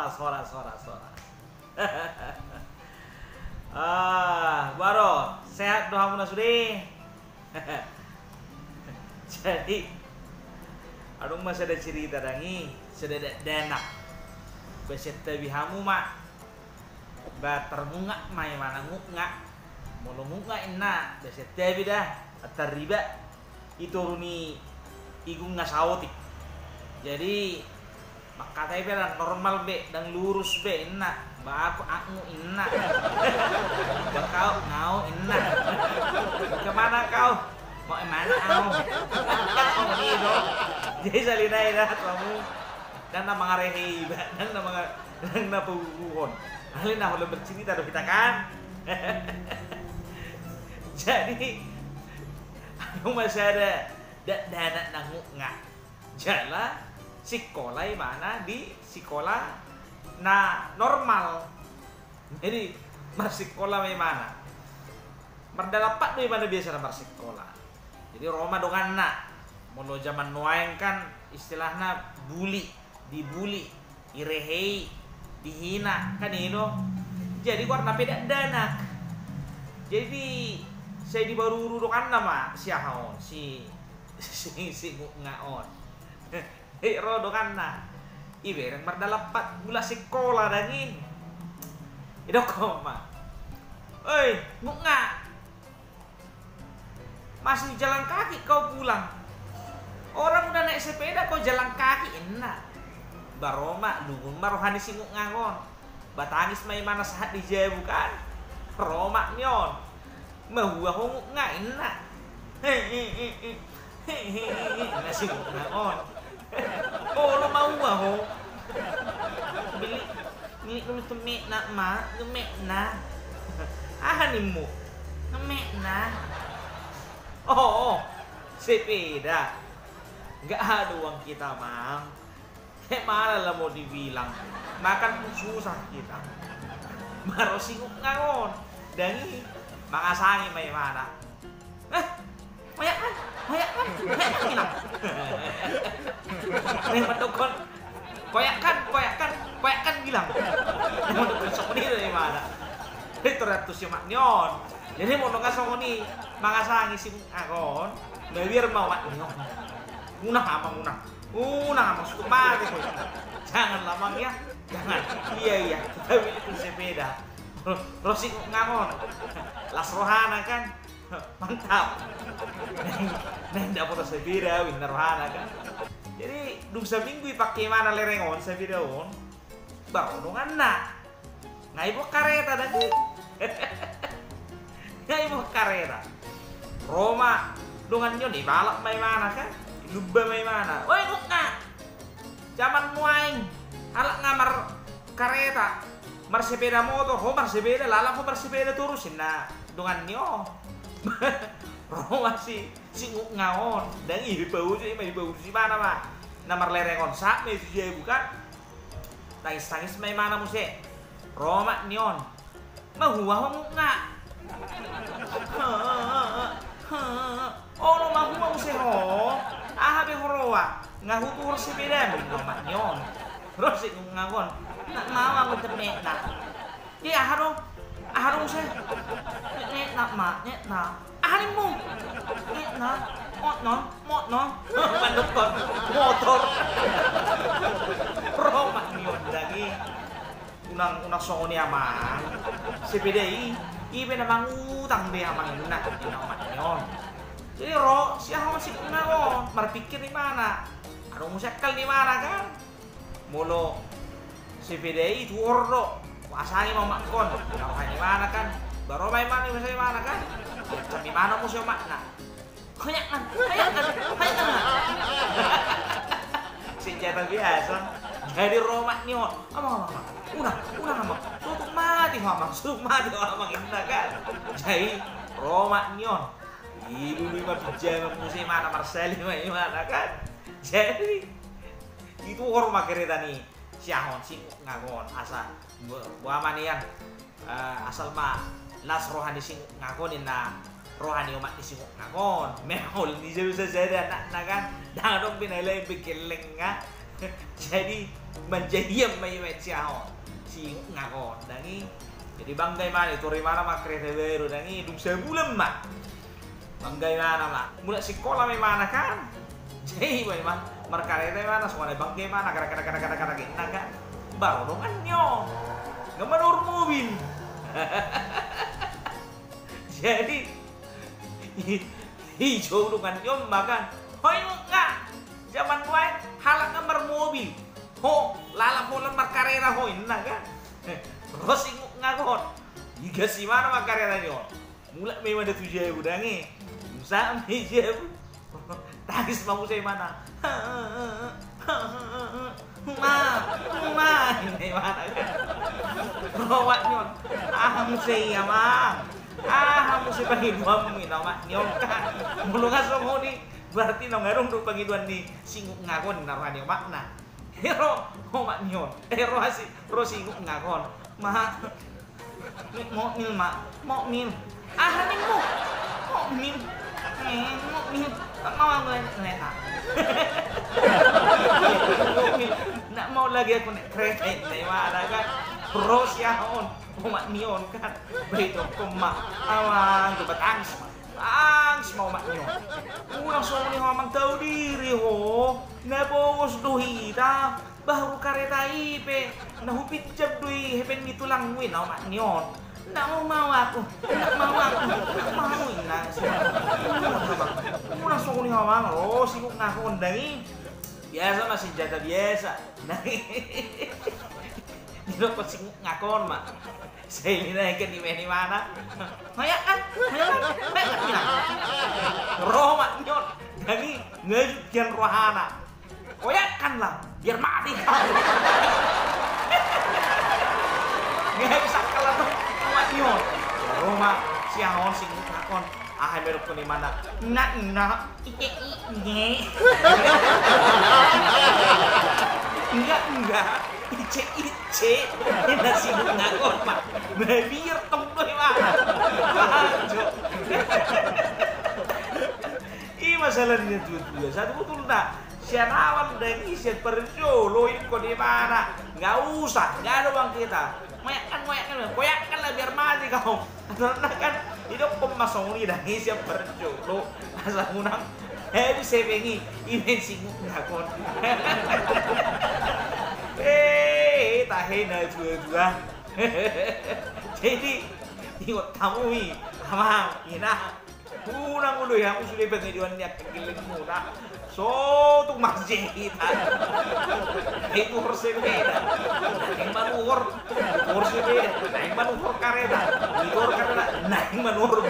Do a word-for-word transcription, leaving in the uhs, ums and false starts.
Horas, horas, horas. Ah, boha do, sehat do hamu na sude? Jadi, adong ma sada cerita dang i, sada dakdanak. Ba sian tabi hamu ma, ba tarngukngak ma imana, ngukngak. Molo ngukngak inna, ba sian tabi da, antar riba. I toru ni igung na saotik. Jadi, mangkatai pe ndang normal be, ndang lurus be inna. Ba aku, aku inna. Ba kau, ngau inna. Kemana kau? Mau kemana kau? Kan songon i do. Jadi sahali nai da, tu hamu. Ndang na mangarehei iba, ndang na manga-, ndang na paguguhon. Alai na holan bercerita do hita kan. Jadi, adong ma sada dakdanak na ngukngak. Jala sikola imana di sikola na normal. Jadi, marsikola ma imana. Mardalan pat do imana biasana marsikola. Jadi, ro ma donganna. Molo jaman nuaeng kan istilahna buli, dibuli, irehei, dihina, kan i do. Jadi, goarna pe dakdanak. Jadi, sai dibaruru donganna ma si aha on, si, si, si ngukngak on. Eh, ro donganna. Ibereng mardalan pat, mulak sikola dang i. Didokkon ma. Oi, ngukngak. Masih jalan kaki kau pulang? Orang udah naik sepeda, kau jalan kaki, inna. Ba ro ma, lungun ma roha ni si ngukngak on. Ba tangis ma imana sahat di jabu kan. Ro ma ni on. Mahua ho ngukngak, inna. Inna si ngukngak on. Olo, mahua ho? Beli, beli dulu temekna ma, temekna. Aha nimmu? Temekna. Oh, oh, sepeda. Nggak ada uang kita, Mang. He, mana lah mau dibilang, makan pun susah kita. Ba ro si ngukngak on dang i, mangasangi ma imana. Eh, koyak kan, koyak kan, koyak kan, bilang. Ning mandokkon, koyak kan, koyak kan, koyak kan, bilang. Ning mandokkon songon i do imana. Ri tor tu si omak ni on. Jadi molo nga songon i mangasangi si ngukngak on, mabiar ma omak ni on. Unang, amang, unang. Unang, amang, sudah mati kau. Janganlah, Mang, ya. Jangan. Iya, iya. Kita beli tu sepeda. Ro si ngukngak on. Las rohana kan. Mantap. Naeng, naeng dapotan sepeda, inna rohana kan. Jadi dung saminggu ipake imana lereng on, sepeda on. Ba ro donganna. Nga iboan kareta dang i. Nga iboan kareta. Ro ma dongan ni on, ibalap ma imana kan, ilumba ma imana. Oi, ngukngak. Jaman nuaeng halak nga markareta, marsepeda motor, ho marsepeda, lalap ho marsepeda torus, inna dongan ni on. Ro ma si, si ngukngak on. Dang i, ipaujak i ma, ipaujak imana ma na marlereng on, sahat ma i tu jabu kan. Tangis-tangis ma imana muse. Ro omak ni on. Mahua ho ngukngak? Olo, mahua muse ho? Aha be huroha? Nga hutuhor sepedam, inna omak ni on. Ro si ngukngak on. Ndak mau au temekna. Di aha do? Aha do muse? Temekna ma, temekna. Aha nimmu? Temekna. Motnon, motnon. Mandokkon motor. Ro omak ni on dang i. Unang, unang songon i, amang. Sepeda i, i pe na mangutang be, amang, inna, inna omak ni on. Jadi ro si aha on, si ngukngak on, marpikir imana. Adong muse akal ni imana kan. Molo sepeda i tuor do, asangi ma omakkon, inna roha ni imana kan. Ba ro ma imana, ibaen imana kan. Diancam imana muse omakna. Koyak kan, koyak kan, koyak kan. Senjata biasa. Jadi ro omak ni on. Amang, amang, amang. Unang, unang, amang. Suruh mati ho, amang. Suruh mati ho, amang, inna kan. Jadi ro omak ni on. Ilului ma pinjaman muse imana, marsali ma imana kan. Jadi dituhor ma kereta ni si aha on, si ngukngak on, asa bo-, boha ma nian, eh, asal ma las roha ni si ngukngak on, inna roha ni omak ni si ngukngak on. Mehol ni jauh saja ada anakna kan, dang adong be na lain be gellengna. Jadi Manjahian ma i baen sian on. Singuk nga on, dang i. Jadi bangga imana, itor imana ma kareta baru, dang i, dung sabulan ma. Bangga imana ma. Mulak sikola ma imana kan. Jadi iba imana markareta imana, songon i bangga imana, kada, kada, kada, kada, kada, ninna kan. Baru dongan ni on. Nga manuhor mobil. Jadi, i, i, jo dongan ni on ma kan. Ho, singuk nga. Jaman nuaeng halak nga marmobil. Ho, lalap holan markareta ho, ninna kan. Ro singuk nga on. Igas imana ma kareta ni on. Mulak ma imana tu jabu, dang i. Sahat ma i jabu. Tangis ma muse imana. Ma, ma, ninna imana kan. Ro omak ni on. Aha muse i, amang? Aha muse pangidoanmu, ninna omak ni on kan. Molo nga songon i, berarti naung adong do pangidoan ni singuk nga on, ninna roha ni omakna. Ro omak ni on. Eh, ro asi, ro singuk nga on. Ma, mokmil ma, mokmil. Aha ninmu? Mokmil. Eh, mokmil. Ndak mau aku naik, naik, ah. Mokmil. Ndak mau lagi aku naik kereta, ninna imana kan. Ro sian on omak ni on kan. Ba idokkon ma. Amang, tu ba tangis ma. Tangis ma omak ni on. Unang songon i ho, amang, tahu diri ho. Na bogos do hita. Baru kareta i pe na hupinjam do i hepeng ni tulangmu, ninna omak ni on. Ndak mau, mau aku. Ndak mau aku. Ndak mau, ninna. Unang songon i ho, amang. Ro singuk nga on, dang i. Biasa ma, senjata biasa. Dang i. Didokkon singuk nga on ma. Sai dinaekkan, dibaen imana. Hoyakkan, hoyakkan, hoyakkan, ninna. Ro omak ni on, dang i, ngajut hian rohana. Hoyakkanlah, biar mati kau. Nga bisa kalah tu omak ni on. Ro ma sian on singuk nga on. Aha ma didokkon imana? Nga, nga. Ice, ice. Nga, nga. Ice, ice. Ninna singuk nga on ma. Mabiar tong do imana. Paham jo. I ma sala ni na tuatua. Sabotulna, sian awal, dang i, sian parjolo didokkon imana. Nggak usah, nggak ada uang kita. Hoyakkan, hoyakkan, hoyakkanlah biar mati kau. Karena kan didokkon ma songon i, dang i, sian parjolo. Asa unang habis hepeng i, dibaen singuk nga on. Eh, tahe na tuatua. Jadi, ingot hamu i, amang, inang. Unang olo i hamu sude pangidoan ni angka gellengmuna. So tung marjehit. Ituhor sepeda, naeng manuhor. Ituhor sepeda, naeng manuhor kareta. Ituhor kareta, naeng manuhor